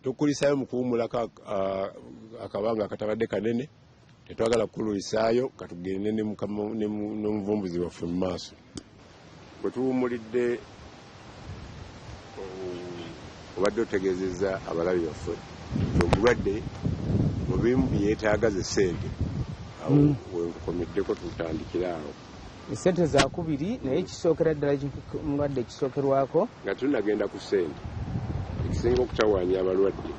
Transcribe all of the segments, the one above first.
Tukulisaayo mu kuwummulako akabanga akatabadde kanene, tetwagala kukulwisaayo, katugende n'omuvumbuzi waffe mu maaso. Bwe tuwummulidde, obadde otegeezezza abalabi baffe nti omulwadde mu bimu bye yeetaaga ze ssente. Awo wenkukomeddeko, tutandikire awo. Esente zakubiri, naye kisookera ddala omulwadde ekisookerwako. Nga tunagenda ku ssente, ekisinga okutawaanya abalwadde,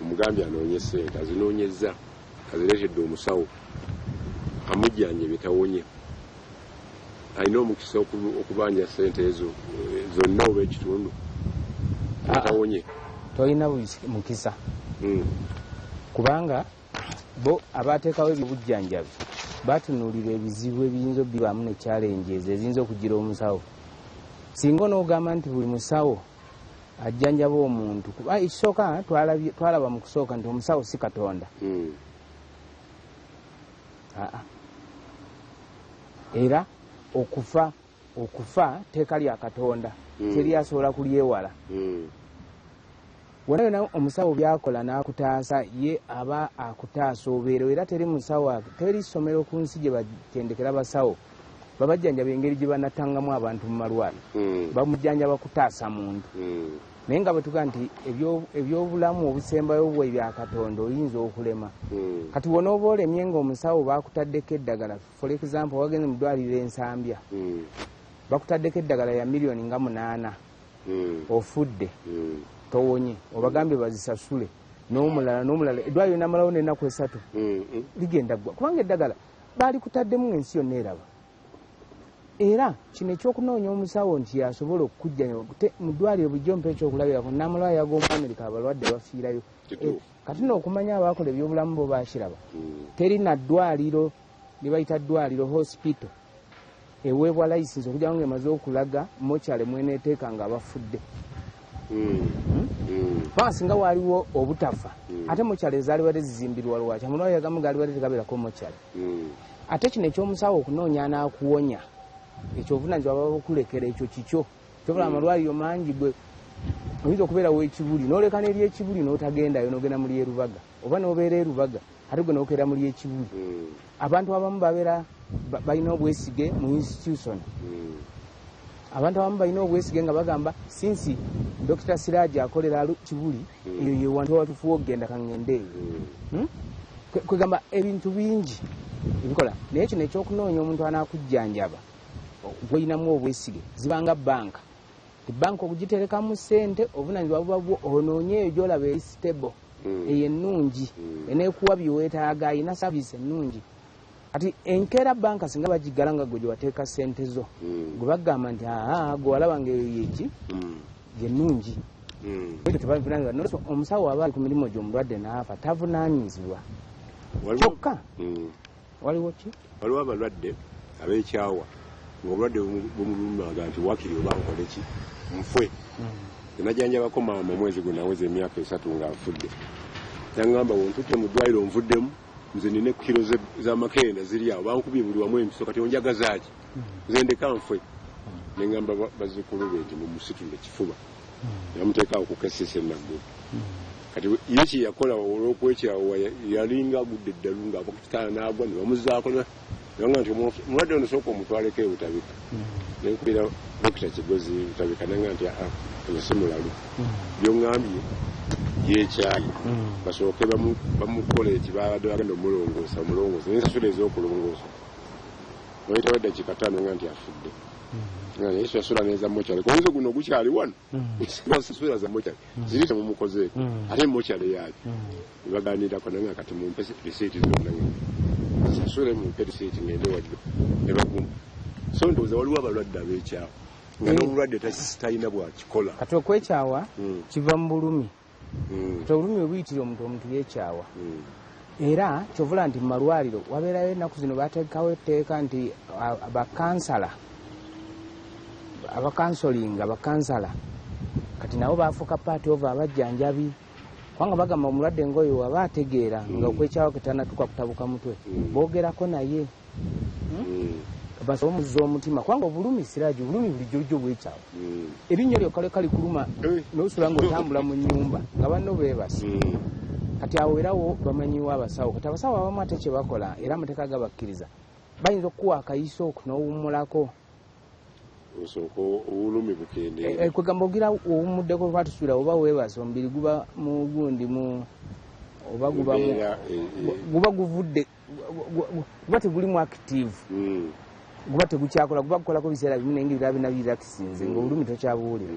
omugambye anoonye ssente, azinoonyezza, azireetedde omusawo, amujjanjabye, tawonye. Alina omukisa okubanja ssente ezo zonna oba ekitundu nga tawonye? Tolina mukisa, kubanga bo abateekawo ebyobujjanjabi batunuulira ebizibu ebiyinza obibaamu ne challenges eziyinza okugira omusawo. Singa onoogamba nti buli musawo ajjanjaba omuntu, kuba ekisooka twalaba mu kusooka nti omusawo si Katonda. Aa, era okufa teeka lya Katonda, teri asobola kulyewala. Wona yona omusawo byakola n'akutaasa, ye aba akutaasa obeerewo. Era teri musawo, teri ssomero ku nsi gye batendekera basawo babajjanjaba engeri gye banatangamu abantu mu malwaliro. Bamujjanjaba kutaasa muntu. Naye nga bwe tugaa nti ebyobulamu obusembayo bwe bya Katonda, oyinza okulema. Kati wonooba olemye nga omusawo bakutaddeko eddagala, for example wagenze mu ddwaliro Ensambya, bakutaddeko eddagala ya miliyoni nga 8, ofudde, towonye, obagambye bazisasule n'omulala n'omulala, eddwaliro namalawo n'ennaku 3, ligenda ggwa, kubanga eddagala baalikutaddemu ng'ensi yonna eraba. Era kino ekyokunoonya omusawo nti yasobola okukujjanya mu ddwaliro, bulijjo mpa ekyokulabirako n'amalwaliro ag'omu Amerika, abalwadde bafiirayo. Kati nno okumanya abakola ebyobulamu bo bakiraba, teri na ddwaliro lye bayita ddwaliro, hospital eweebwa license okujjako ng'emaze okulaga mortuary mweneeteeka nga abafudde. Kubanga singa waaliwo obutafa, ate mortuary ezaalibadde zizimbirwa lwaki? Amalwaliro agamu gaalibadde tegabeerako mortuary. Ate kino ekyomusawo okunoonya anaakuwonya, ekyo obuvunanyizibwa baba bukulekera, ekyo kikyo. Kyobula amalwaliro mangi, gwe oyinza okubeerawo ekibuli n'oleka n'eryekibuli n'otagendayo, n'ogenda mu lyerubaga, oba n'obeera erubaga ate gwe n'okeera mu lyekibuli. Abantu abamu babeera balina obwesige mu institution. Abantu abamu balina obwesige nga bagamba, since Dr Siraji akolera Kibuli, eyo yewantu watufuwa okugenda, kaŋŋende eyo. Kwegamba ebintu bingi ebikola, naye kino ekyokunoonya omuntu anaakujjanjaba gwolinamu obwesige, zibanga banka ti banka okugiterekamu sente, obuvunanyizibwa buba bwo onoonye eyo gyolaba eri stable, eyo ennungi, eneekuwa byeweetaaga, ayina service ennungi. Kati enkeera banka singa bagigala nga gwe gyewateeka sente zo, gwe bagamba nti aa, gwe walaba nga eyo yeki yennungi. Ekyo tebavunanyizibwa. Nolwekyo omusawo aba ali ku mirimu gye, omulwadde n'afa, tavunaanyizibwa. Kyokka waliwo ki? Waliwo abalwadde ab'ekyawa ng'obulwadde bumulumaga nti wakiri oba nkole ki nfwe. Najanjabako maama omwezi guno aweza emyaka 3 nga nfudde. Yaŋŋamba, "Wontutte mu ddwaliro nvuddemu, nze nina kiro z'amakerenda ziri awo, bankubye buli wamu empiso, kati onjagazaaki? Nze ndeka nfwe." Neŋŋamba bazzukulu be nti mumusitule kifuba, nebamuteekaawo ku KCC Naggulu. Kati ye kye yakola olw'okwekyawa, yalinga agudde eddalu ng'ava ku kitanda n'agwa, ne bamuzaako, nebanga nti omulwadde ono sooka omutwaleko ebutabika. Nenkubira Dokita Kigozi Butabika, nanga nti aa, ono si mulalu, byoŋŋambye yekyayi, basooke bamukola eki babadde bagenda omulongoosa, omulongoosa nensasula ez'okulongoosa. Wayitawo eddakiika 5 nga nti afudde, nga naye sasula neza mortuary, konze guno gukyali wano, sasula za mortuary ziri temumukozeeko, ate mortuary yaki? Nebaganirako nanga kati mumpe risiiti zonna, sasule, mumpe risiiti ngende wadde ne baguma. So ndowooza waliwo abalwadde ab'ekyawa nga n'obulwadde talina bwakikola. Kati okwekyawa kiva mu bulumi. Kati obulumi bwe buyitira omuntu, omuntu yeekyawa. Era kyovula nti mu malwaliro wabeerayo ennaku zino bateekawo etteeka nti bakansala abakansolinga, bakansala kati nabo bafuuka part of abajjanjabi, kubanga bagamba omulwadde ngaoyo waba ategeera nga okwekyawa ketanatuuka kutabuka mutwe, boogerako naye. Basobola omuzza omutima, kubanga obulumi siraji, obulumi bulijjo lijjo bwekyawo. Erinnyo lyokka leka likuluma n'osula ng'otambula mu nnyumba nga banno beebase. Kati awo erawo bamanyiwo abasawo. Kati abasawo abamu ate kye bakola, era amateeka gabakkiriza, bayinza okukuwa akayiso n'owummulako. Osooka obulumi bukendeere. Kwegamba ogira owummuddeko, kuba tusuubira oba weebase omubiri guba mu gundi mu oba guba mu guba guvudde, guba tegulimu active, guba tegukyakola, guba gukolako biseera bimu naye nga ebirala bina birelaxinze, ng'obulumi tokyabuwulira.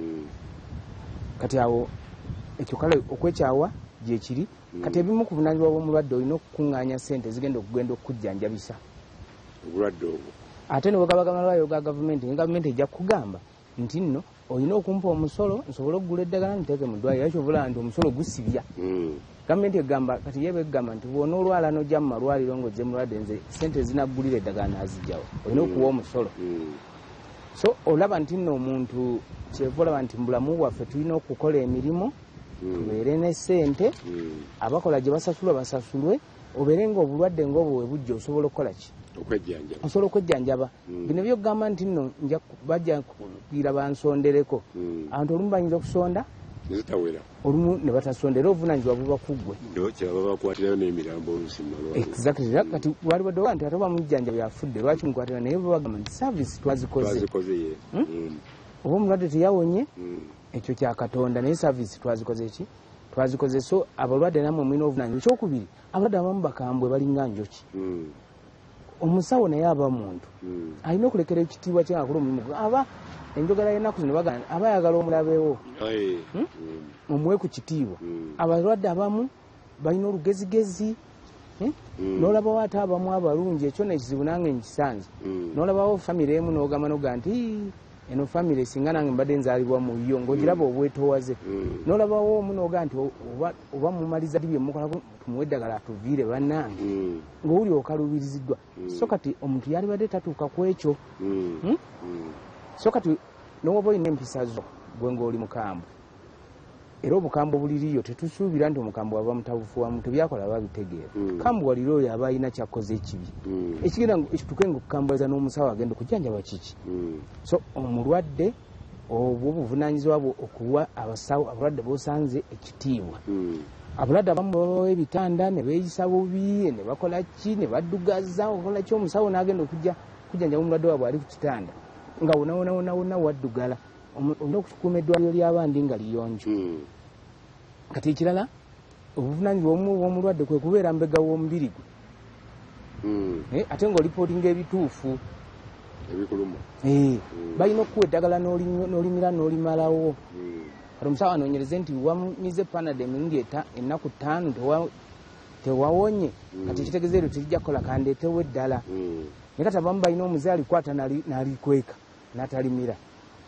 Kati awo ekyo kale okwekyawa gyekiri. Kati ebimu ku buvunaanyizibwa bw'omulwadde, olina okukuŋŋaanya ssente ezigenda okugenda okukujjanjabisa obulwadde obwo. Ate ne bwegaba malwaliro ga gavumenti, ne gavumenti ejja kukugamba nti nno olina okumpa omusolo nsobole okugula eddagala nteeke mu ddwaliro. Era kyova olaba nti omusolo gusibya. Gavumenti egamba, kati ye begamba nti bw'onoolwala n'ojja mu malwaliro ng'ozze mulwadde, nze ssente ezinaggulira eddagala naazijjawo, olina okuwa omusolo. So olaba nti nno omuntu, kyeva olaba nti mu bulamu bwaffe tulina okukola emirimu, tubeere ne ssente, abakola gye basasulwa basasulwe, obeere nga obulwadde ng'obwo bwe bujja osobola okukola ki? Okwejjanjaba. Osobola okwejjanjaba. Bino byokugamba nti nno nja bajja kugira bansondereko, abantu olumu bayinza okusonda nezitawera, olumu ne batasonda, era obuvunaanyizibwa buba ku ggwe. Kyebaba bakwatirayo n'emirambo oluusi mu malwaliro. Exactly. Era kati wali badde nti ate oba mujjanjabi afudde, lwaki mukwatira? Naye babagamba nti service twazikoze. Twazikoze ye. Oba omulwadde teyawonye, ekyo kya Katonda, naye service twazikoze ki? Twazikoze. So abalwadde nammwe mulina obuvunaanyizibwa. Ekyokubiri, abalwadde abamu bakambwe, balinga njoki. Omusawo naye aba muntu, alina okulekera ekitiibwa kye ngaakola omulimu gwe. Aba enjogera y'ennaku zino bagamba aba ayagala omulabewo, omuwe ku kitiibwa. Abalwadde abamu balina olugezigezi, eh? N'olabawo ate abamu abalungi. Ekyo nekizibu nange nkisanze. N'olabawo famire emu n'ogamba noga nti, "Ii, eno famire singa nange mbadde nzaalibwa mu yo," ng'ogiraba obwetoowaze. N'olabawo omu n'oga nti oba mumaliza ddi byemukolako, tumuwe eddagala atuviire bannange, ng'owuli okalubiriziddwa. So kati omuntu yalibadde tatuuka ku ekyo. So kati nowoba olina empisa zo gwe ng'oli mukambwe, era obukambwe buliriyo, tetusuubira nti omukambwe aba mutabufu wamu, tebyakola babitegeera. Kambuwalira oyo aba alina kyakoze ekibi, ekigenda ekituke nga okukambwaza n'omusawo agenda okujjanjaba kiki. So omulwadde obwo obuvunanyizibwa bwo okuwa abasawo abalwadde bosanze ekitiibwa. Abalwadde abamu babawa ebitanda ne beeyisa bubi, ne bakola ki, ne baddugaza, okola ki, omusawo n'agenda okujja kujjanjaba omulwadde waabwe ali ku kitanda nga wona wona wona wona waddugala. Olina okukuuma eddwaliro ly'abandi nga liyonjo. Kati ekirala, obuvunanyizibwa obumu obw'omulwadde kwe kubeera mbega w'omubiri gwe. Ate ng'olipootinga ebituufu ebikuluma. Balina okukuwa eddagala n'olimira n'olimalawo. Kati omusawo anoonyereze nti wamize Panado emirundi ennaku 5 tewawonye, kati ekitegeeza eryo terijja kukola, kandeetewo eddala. Naye kati abamu balina omuze, alikwata n'alikweka n'atalimira.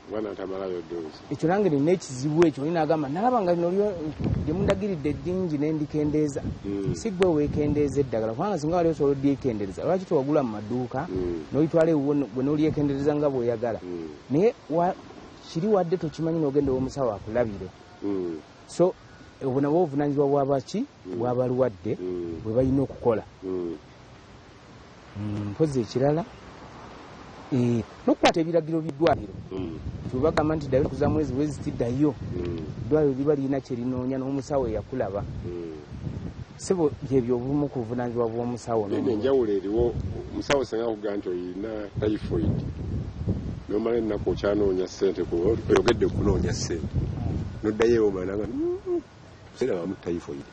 Oba natamalayo dose. Ekyo nange nina ekizibu ekyo. Oli nagamba nalaba nga lino lyemundagiridde eddingi nendikendeeza. Si gwe weekendeeza eddagala, kubanga singa wali osobola odyekendereza, lwaki tewagula mu maduuka n'olitwala ewuwo gwe n'olyekendereza nga bw'oyagala? Naye kiri wadde tokimanyi n'ogenda ew'omusawo akulabire. So obwo nabwo obuvunanyizibwa bwabaki? Bw'abalwadde bwe balina okukola. Mpozi ekirala, n'okukwata ebiragiro by'eddwaliro. Tubagamba nti ddayo kuza mwezi bwezi, tiddayo. Eddwaliro liba lirina kyerinoonya n'omusawo eyakulaba. Sebo, byebyo obumu ku buvunanyizibwa bw'omusawo Naye n'omulwadde. Enjawulo eriwo, omusawo singa akugamba nti olina typhoid nomala ennaku okyanoonya ssente, kuba oyogedde okunoonya ssente, noddayo ewoma nanga serabamu typhoid,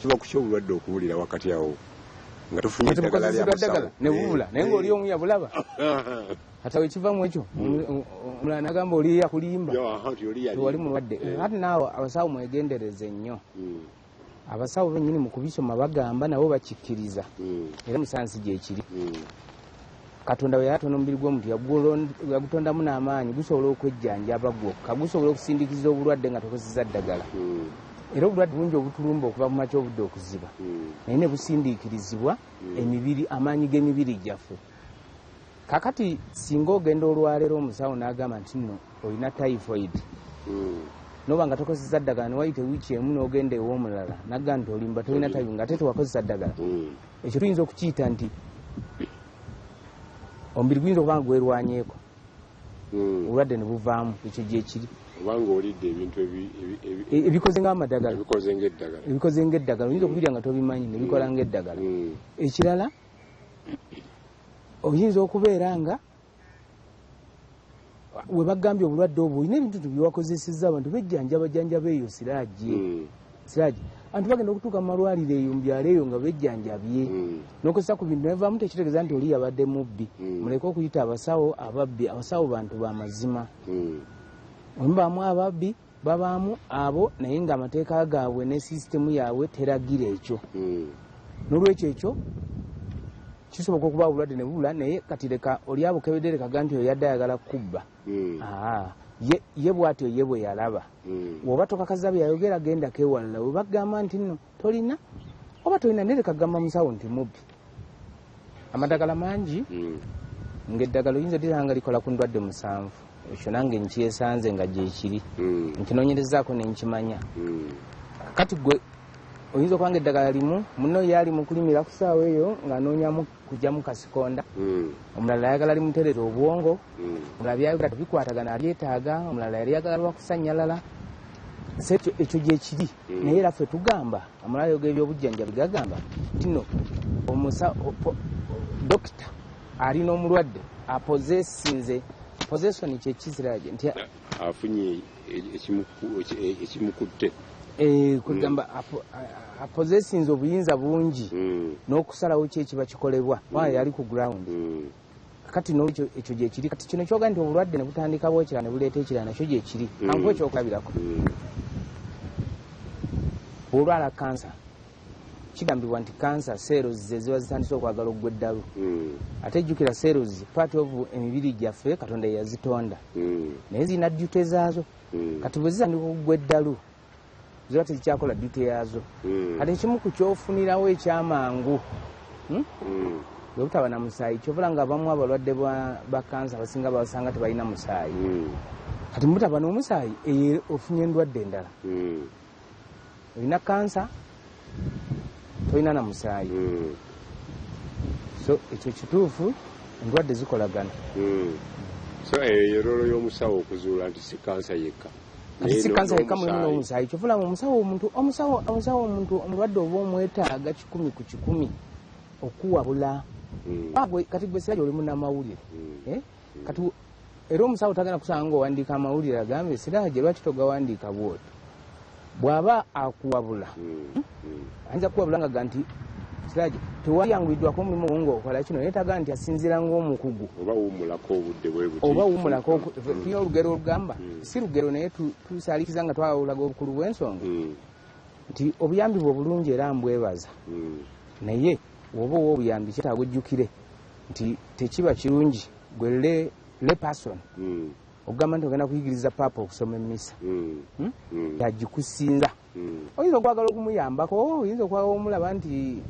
kiba ku kyobulwadde okuwulira wakati awo nga tofunye Ate eddagala lya bukozesebwa ddagala musawo. Ne bubula, naye ng'oli omu yabulaba. Kati awo ekivamu ekyo, omulala nagamba oli yakulimba, Yo, aha, nti oli yali. Tewali mulwadde. Kati naawe abasawo mwegendereze nnyo. Abasawo bennyini mu kubisoma bagamba nabo bakikkiriza, era mu sayansi gyekiri. Katonda bwe yatonda omubiri gw'omuntu, yagutondamu n'amaanyi gusobola okwejjanjaba gwokka, gusobola okusindiikiriza obulwadde nga tokozesa ddagala. Era obulwadde bungi obutulumba okuva ku makya obudde okuziba, naye ne busindiikirizibwa emibiri, amaanyi g'emibiri gyaffe. Kakati singa ogenda olwaleero omusawo n'agamba nti nno olina typhoid, noba nga tokozesa ddagala, newayita ewiiki emu n'ogenda ew'omulala nagga nti olimba, tolina typhoid, nga ate tewakozesa ddagala, ekyo tuyinza okukiyita nti Omubiri guyinza okuba nga gwerwanyeeko, obulwadde ne buvaamu. Ekyo gyekiri. Obanga olidde ebintu ebikoze ng'amadagala, ebikoze ng'eddagala, ebikoze ng'eddagala, oyinza okubirya nga tobimanyi ne bikola ng'eddagala. Ekirala, oyinza okubeera nga we bagambye obulwadde obwo olina ebintu byewakozesezza, abantu bejjanjaba eyo siraagi siraagi, abantu bagenda okutuuka mu malwaliro eyo mu byalo eyo nga bejjanjabye n'okozesa ku bintu nebivaamu, tekitegeeza nti oli yabadde mubbi. Muleke okuyita abasawo ababbi. Abasawo bantu bamazima. Mubaamu ababbi, babaamu abo, naye ng'amateeka gaabwe ne sisitemu yaabwe teragira ekyo. N'olwekyo ekyo kisoboka okuba obulwadde ne bubula, naye kati leka oli abukebedde, lekaga nti oyo yadde ayagala kubba. Ye bw'atyo ye bwe yalaba. Bw'oba tokakaza bye yayogera, gendako ewalala. Bwe bagamba nti nno tolina, oba tolina, naye leka gamba musawo nti mubbi. Amadagala mangi, ng'eddagala oyinza odiranga nga likola ku ndwadde 7. Ekyo nange nkyesanze nga gyekiri, nkinoonyerezaako ne nkimanya. Kati gwe oyinza okuba nga eddagala limu, munno ye ali mu kulimira ku ssaawa eyo ng'anoonyamu kugyamu kasikonda, omulala ayagala limuterera obwongo, omulala byayogera tebikwatagana abyetaaga, omulala yali ayagala lwakusanyalala. So ekyo gyekiri. Naye era ffe tugamba amalwaliro g'ebyobujjanjabi gagamba nti no dokita alina omulwadde apossessinze. Possession kyekiziraje nti afunye ekimukutte. Kugamba apossessinze obuyinza bungi n'okusalawo ki ekiba kikolebwa kubanga yali ku ground. Kati n'olwekyo ekyo gyekiri. Kati kino kyoga nti obulwadde ne butandikawo ekirala ne buleeta ekirala, nakyo gyekiri. Kankuwe ekyokulabirako. Bw'olwala kansa, kigambibwa nti kansa cells ze ziba zitandise okwagala okugwa eddalu. Ate jjukira cells part of emibiri gyaffe, Katonda yeyazitonda, naye zirina duty zaazo. Kati bwe zitandika okugwa eddalu, ziba tezikyakola duty yaazo. Kati ekimu ku kyofunirawo ekyamangu bwe butaba na musaayi. Kyovula nga abamu abalwadde ba kansa abasinga basanga tebalina musaayi. Kati mutaba n'omusaayi, eyo ofunye endwadde endala. Olina kansa, tolina na musaayi. So ekyo kituufu, endwadde zikolagana. So eyo role y'omusawo okuzuula nti si kansa yekka. Kati si kansa yekka, mulimu n'omusaayi. Kyovula omusawo omuntu omusawo omuntu omulwadde oba omwetaaga 100% okuwabula. Kati gwe Siraje oli munnamawulire. Kati era omusawo tagenda kusanga ng'owandiika amawulire agambe, "Siraje, lwaki togawandiika bw'oti?" Bw'aba akuwabula, ayinza kuwabula nga ga nti, "Siraje, tewayanguyiddwako omulimu gwo ng'okola kino," naye tagaa nti asinziira ng'omukugu. Oba wummulako obudde bwe buti. Oba wummulako. Tulina olugero olugamba, si lugero naye tusaalikiza nga twawulaga obukulu bw'ensonga, nti obuyambi bwe obulungi era mbwebaza, naye woba owa obuyambi kyetaaga ojjukire nti tekiba kirungi gwe lay person okugamba nti ogenda kuyigiriza paapa okusoma emmisa. Yagikusinza. Oyinza okwagala okumuyambako, oyinza okwagala omulaba nti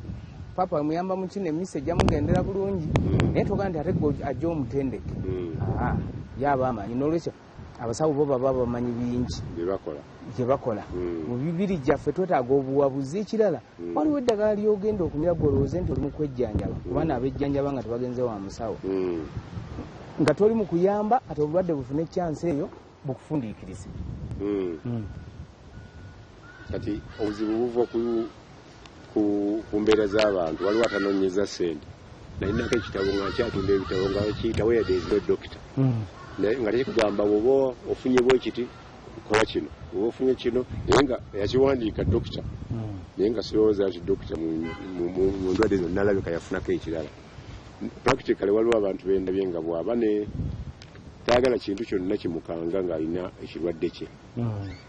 paapa muyamba mu kino, emmisa ejja mugendera bulungi, naye togamba nti ate gwe ajja omutendeke. Yaba amanyi. N'olwekyo abasawo bo baba bamanyi bingi byebakola. Gye bakola. Mu bibiri gyaffe twetaaga obuwabuzi. Ekirala, waliwo eddagala lyogenda okumira gwe olowooze nti oli mu kwejjanjaba, kubana abejjanjaba nga tebagenze wa musawo, nga toli mu kuyamba, kati obulwadde bufune chance eyo bukufundiikirize. Kati obuzibu buva ku mbeera z'abantu. Waliwo atanonyeza ssente. Nalinako ekitabo nga nkyatunda ebitabo nga kiyita "Where There Is No Doctor", naye nga tekigamba bwoba ofunye bwekiti kola kino, bwoba ofunye kino, naye nga yakiwandiika dokita, naye nga sirowooza nti dokita mu ndwadde zonna alabika yafunako ekirala. Practically waliwo abantu bendabye nga bw'aba ne tayagala kintu kyonna kimukanga ng'alina ekirwadde kye,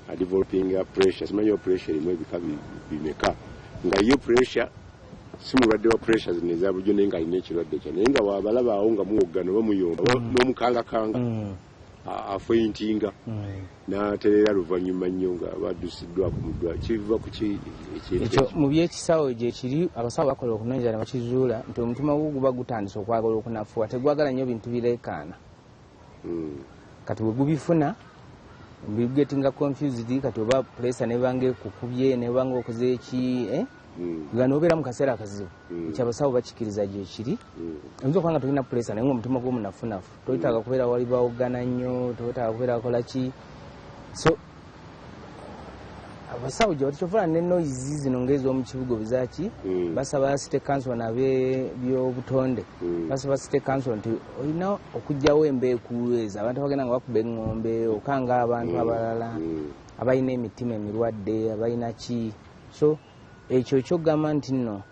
adevelopinga pressure. Simanyi pressure erimu ebika bimeka, nga ye pressure si mulwadde wa pressure zino eza bulijjo, naye ng'alina ekirwadde kye, naye nga bw'abalabaawo nga muwoggana oba muyomba n'omukangakanga, afaintinga n'atereera luvannyuma nnyo nga baddusiddwako mu ddwaliro. Kiva ku ki ekintu ekyo? Ekyo? Mu byekisawo gyekiri. Abasawo bakola okunoonyereza ne bakizuula nti omutima gwo guba gutandise okwagala okunafuwa, tegwagala nnyo bintu bireekaana. Kati bwe gubifuna bigetinga confused. Kati oba pressure nebanga ekukubye, nebanga okoze eki, eh? Nga n'obeera mu kaseera akazibu, ekyabasawo bakikiriza gyekiri. Oyinza okuba nga tolina puleesa naye ngaomutima gwo munafunafu, toyetaaga kubeera wali bawogana nnyo, toyetaaga kubeera kola ki. So abasawo gye bati ne noise zino ng'ez'omu kibuga obuzaki, basaba city council n'ab'ebyobutonde, basaba city council nti olina okugyawo embeekuulu ezo, abantu abagenda nga bakuba eŋŋombe, okanga abantu abalala abalina emitima emirwadde, abalina ki. So ekyo ekyokugamba nti nno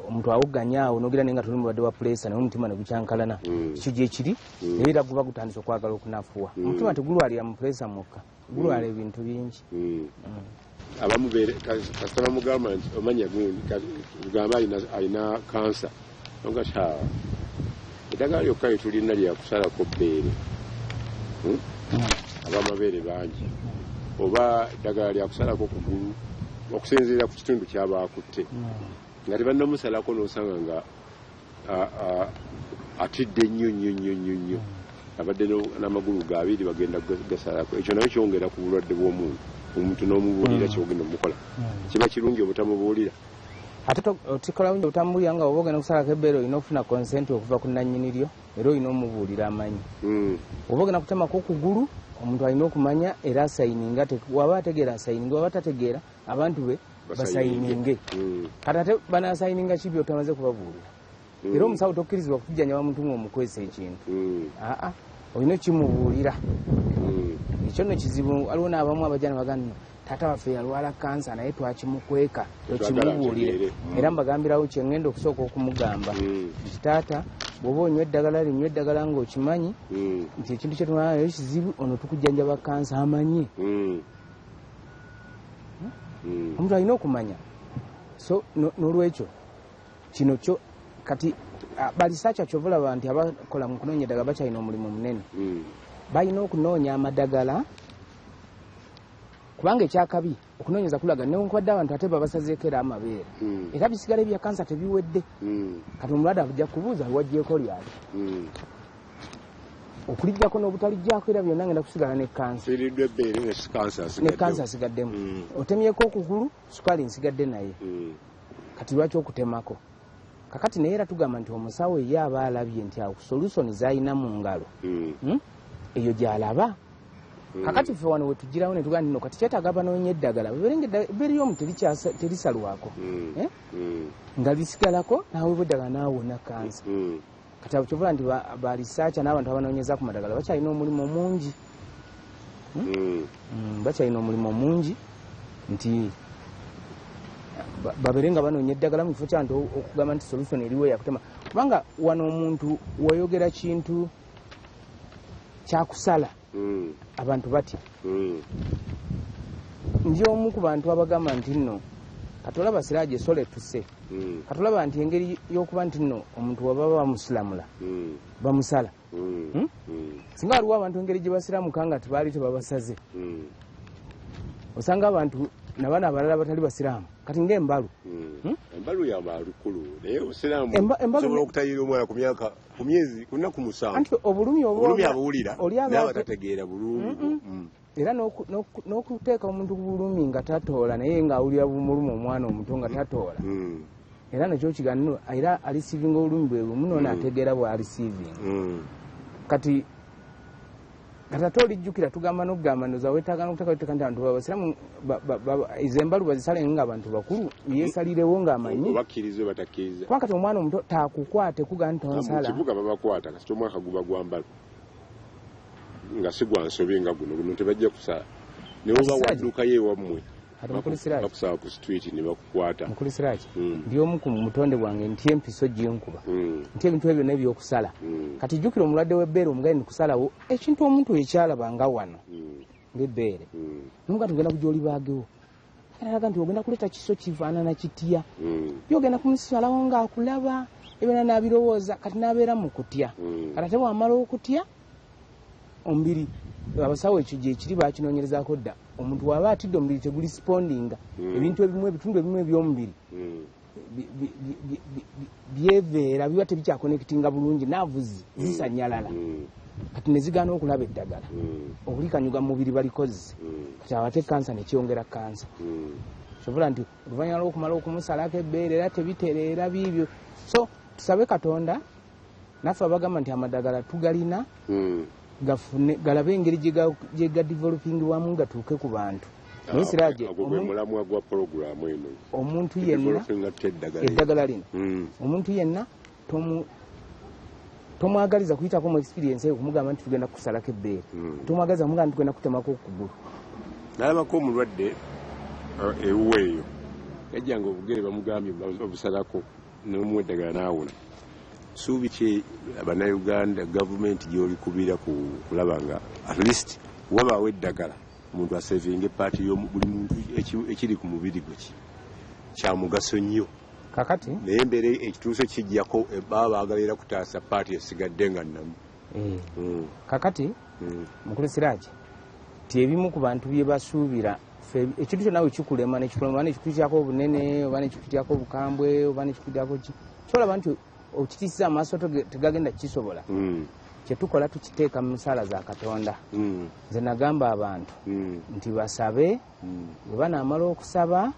omuntu awogganya awo nogira naye nga toli mulwadde wa puleesa naye omutima ne gukyankalana, ekyo gyekiri, naye era guba gutandise okwagala okunafuwa. Omutima tegulwalira mu puleesa mwokka, gulwala ebintu bingi. Abamu kasita bamugamba nti omanya gundi, kugamba alina kansa, nga eddagala lyokka lyetulina lyakusalako bbeere, abamabeere bangi, oba eddagala lyakusalako kugulu, okusinziira ku kitundu kyabakutte, nga tebannamusalako n'osanga nga atidde nnyo nnyo nnyo nnyo nnyo, abadde n'amagulu gabiri bagenda gasalako. Ekyo nayo kyongera ku bulwadde bw'omuntu. Omuntu n'omubuulira kyogenda omukola, kiba kirungi obutamubuulira. Ate otikola bungi obutamubuulira, nga oba ogenda okusalako ebbeere olina okufuna consent okuva ku nannyini lyo, era olina omubuulira amanyi. Oba ogenda kutemako okugulu, omuntu alina okumanya era asayininga. Waba ategeera asayininge, waba tategeera abantu be basayininge. Kati ate banasayininga ki byotamaze kubabuulira? Era omusawo tokkirizibwa kutujjanjaba muntu ng'omukwesa ekintu. Aa, olina okimubuulira. Ekyo nno kizibu. Waliwo n'abamu abajja ne bagamba, "No, taata waffe yalwala kansa naye twakimukweka." Tetwagala. Tokimubuulire. Ategeere. Era mbagambirawo kyengenda okusooka okumugamba nti, "Taata, bw'oba onywa eddagala, linywa eddagala ng'okimanyi nti ekintu kyetumala naye kizibu, ono tukujjanjaba kansa," amanye. Omuntu alina okumanya. So n'olwekyo kino kyo kati ba researcher, kyova olaba nti abakola mu kunoonya eddagala bakyalina omulimu munene. Balina okunoonya amadagala, kubanga ekyakabi okunoonyeza kulaga newankubadde abantu ate babasazeeko era amabeere, era bisigala ebya kansa tebiwedde. Kati omulwadde ajja kubuuza, "Waggyeko lyali?" Okulijjako n'obutalijjako, era byonna ngenda kusigala ne kansa. Fiiriddwa ebbeere ne kansa Ne asigaddewo. Kansa asigaddemu. Otemyeko okugulu, sukaali nsigadde naye. Kati lwaki okutemako kakati? Naye era tugamba nti omusawo ye aba alabye nti awo solution zalina mu ngalo, Eyo gyalaba. Kakati ffe wano wetugirawo ne tugamba nti no kati kyetaaga banoonya eddagala, babeere nga ebbeere ly'omuntu terisalwako. Eh? Nga lisigalako, naweebwa eddagala naawona kansa. Kati abo kyovula nti ba researcher n'abantu abanoonyeza ku madagala bakyalina omulimu mungi. Bakyalina omulimu mungi nti babeere nga banoonya eddagala mu kifo kyanti okugamba nti solution eriwo yakutema, kubanga wano omuntu wayogera kintu kyakusala, abantu batya. Ndi omu ku bantu abagamba nti nno katolaba siraaje esolo etuse, katolaba nti engeri y'okuba nti nno omuntu waba bamusilamula, bamusala. Singa waliwo abantu engeri gye basiramuka nga tebaali tebabasaze, osanga abantu nabana abalala batali basiraamu kati ngaembalu. Embalu yamalukulu, naye obusiraamu osobola okutayira omwana ku myaka, ku myezi, ku nnaku 7. Anti obulumi obwo Obulumi abuwulira, oli naye abatategeera bulungi. Era n'okuteeka omuntu ku bulumi nga tatoola, naye ng'awulira bumuluma, omwana omuto nga tatoola, era nakyo kiganiro, era areceivinga obulumi bwe bumu noona ategeera bw'areceivinga. Kati kati ate olijjukira tugamba n'okugamba ndoza weetaaga n'okuteeka weteeka nti abantu babasiramu ezo embalu bazisale nga abantu bakulu, yeesalirewo ng'amanyi. Obakkiriza oba batakkiriza. Kuba kati omwana omuto taakukwate kuga nti Mu tonsala. kibuga babakwata kasita omwaka guba gwa mbalu, nga si gwa nsobi nga guno, guno tebajja kusala ne oba Siraje. waddukayo ewammwe. Ate mukulu Siraje. Bakusaba ku street ne bakukwata. Mukulu Siraje, ndi omu ku mutonde bwange nti empiso ginkuba, nti ebintu ebyo byonna ebyokusala. Kati jjukira omulwadde w'ebbeere omugaye nikusalawo ekintu omuntu ekyalaba nga wano ng'ebbeere, nomuga tugenda kujja olibaagewo, alaga nti ogenda kuleeta kiso kifaanana kitya, yogenda kumusalawo ng'akulaba ebyona n'abirowooza, kati n'abeera mu kutya. Kati ate bw'amala okutya omubiri, abasawo ekyo gyekiri bakinoonyerezaako dda, omuntu bw'aba atidde omubiri tegurespondinga. Ebintu ebimu, ebitundu ebimu eby'omubiri byeveera, biba tebikyakonectinga bulungi, nerves zisanyalala. Kati nezigaana okulaba eddagala okulikanyuga mu mubiri balikozese. Kati awo ate kansa nekyongera kansa. Sobola nti oluvannyuma lw'okumala okumusalako ebbeere era tebitereera biibyo. So tusabe Katonda naffe abagamba nti amadagala tugalina gafune, galabe engeri gye gadevelopingibwamu gatuuke ku bantu. Naye Siraje, Ogwo gwe mulamwa gwa porogulamu eno. Omuntu yenna Developinga eddagala. Eddagala lino, omuntu yenna tomwagaliza kuyitako mu experience eyo kumugamba nti tugenda kukusalako ebbeere. Tomwagaliza kumugamba nti tugenda kutemako okugulu. Nalabako omulwadde ewuwe eyo, yajjanga obugere bamugambye babusalako, nomuwa eddagala n'awona. Suubi ki Bannayuganda, gavumenti gyolikubira ku kulaba nga at least wabaawo eddagala, omuntu asavinga epaati buli muntu ekiri ku mubiri gwe kya mugaso nnyo? Kakati Naye embeera ekituuse kijjako, baba baagala era kutaasa paati esigadde nga nnamu. Kakati mukulu Siraje, ti ebimu ku bantu bye basuubira ffe, ekintu kyonna wekikulema nekikulema, oba nekikutyako obunene, oba nekikutyako obukambwe, oba nekikutyako ki, kyolaba nti okitiisiza amaaso tegagenda kukisobola. Kyetukola tukiteeka mu nsaala za Katonda. Nze nagamba abantu nti basabe. Bwe banaamala okusaba,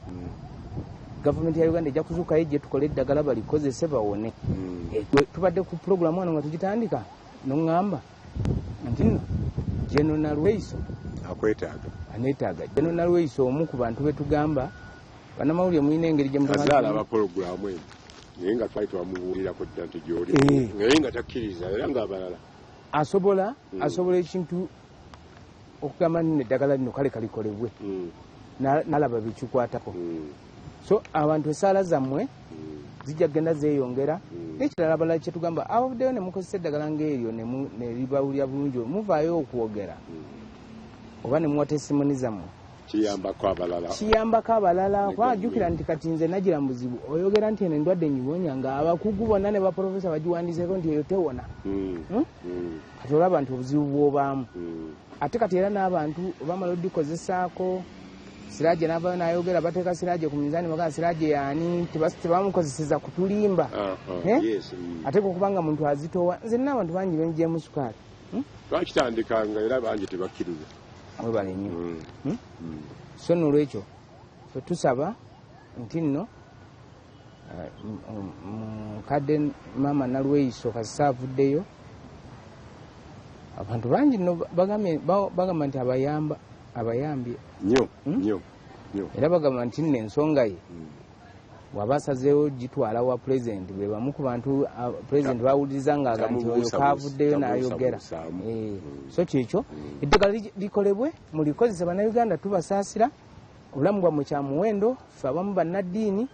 gavumenti ya Uganda ejja kuzuukayo ejje tukole eddagala balikozese bawone. Tubadde ku puroguramu wano nga tugitandika, noŋŋamba nti nno General Nalweiso akwetaaga. Aneetaaga. General Nalweiso omu ku bantu betugamba bannamawulire mulina engeri gye azaala aba porogulamu eno, naye nga twali twamubuulirako dda nti gyoli, naye nga takkiriza era ng'abalala. Asobola asobola ekintu okugamba nno eddagala lino kale kalikolebwe, nalaba bikikwatako. So abantu, esaala zammwe zijja kugenda zeeyongera. N'ekirala, abalala kyetugamba, abavuddeyo ne mukozesa eddagala ng'eryo ne libawulira bulungi, muvaayo okwogera oba ne muwa testimony zammwe. Kiyambako abalala. Kiyambako abalala. Ne Kuba jjukira nti kati nze nagira mu buzibu, oyogera nti eno endwadde ngiwonya, nga abakugu bonna ne baprofesa bagiwandiseeko nti eyo tewona. Hmm? Kati olaba nti obuzibu bw'obaamu. Ate kati era n'abantu bamala odikozesaako, Siraje n'avaayo n'ayogera, bateeka Siraje ku minzaani, bagamba Siraje yaani tebamukozeseza kutulimba. Eh? Yes. Ate kubanga muntu azitowa, nze nina abantu bangi bengyemu sukaali. Twakitandikanga era bangi tebakkiriza. Webale nnyo. So nolwekyo fe tusaba nti nno mukadde maama Nalweyiso kasisa avuddeyo, abantu bangi nno bagamba nti abayamba, abayambye. Nnyo. Nnyo nnyo. Era bagamba nti nno ensonga ye bw'aba asazeewo gitwala wa pulezidenti, be bamu ku bantu pulezidenti bawuliriza ng'aga nti oyo kaavuddeyo n'ayogera. Tamubuusabuusaamu. So kyekyo, eddagala likolebwe mulikozese. Bannayuganda tubasaasira, obulamu bwammwe kya muwendo. Ffe abamu bannaddiini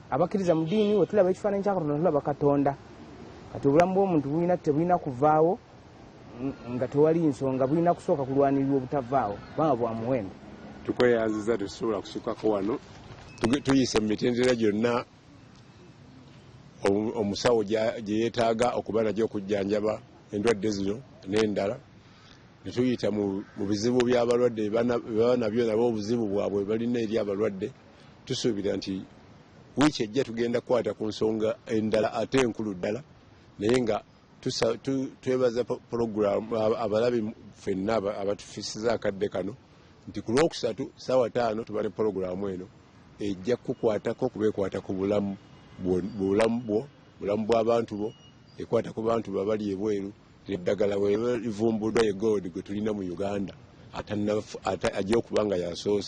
abakkiriza mu ddiini, we tulaba ekifaananyi kya Katonda, tulaba Katonda. Kati obulamu bw'omuntu bulina tebulina kuvaawo nga tewali nsonga, bulina kusooka kulwanirirwa obutavaawo kubanga bwa muwendo. Tukweyanziza, tetusobola kusukako wano. Tuyise mu mitendera gyonna omusawo gye yeetaaga okuba nagyo okujjanjaba endwadde zino n'endala, ne tuyita mu bizibu by'abalwadde bye baba nabyo, nabo obuzibu bwabwe balina eri abalwadde. Tusuubira nti wiiki ejja tugenda kukwata ku nsonga endala ate enkulu ddala, naye nga twebaza program abalabi ffenna abatufisiza akadde kano, nti ku Lwokusatu saawa 5 tuba ne porogulamu eno ejja kukukwatako, kuba ekwata ku bulamu bwo, bulamu bw'abantu bo, ekwata ku bantu babali ebweru. Eddagala bwe livumbuddwa, ye gold gwe tulina mu Uganda ajja okuba nga yasoose.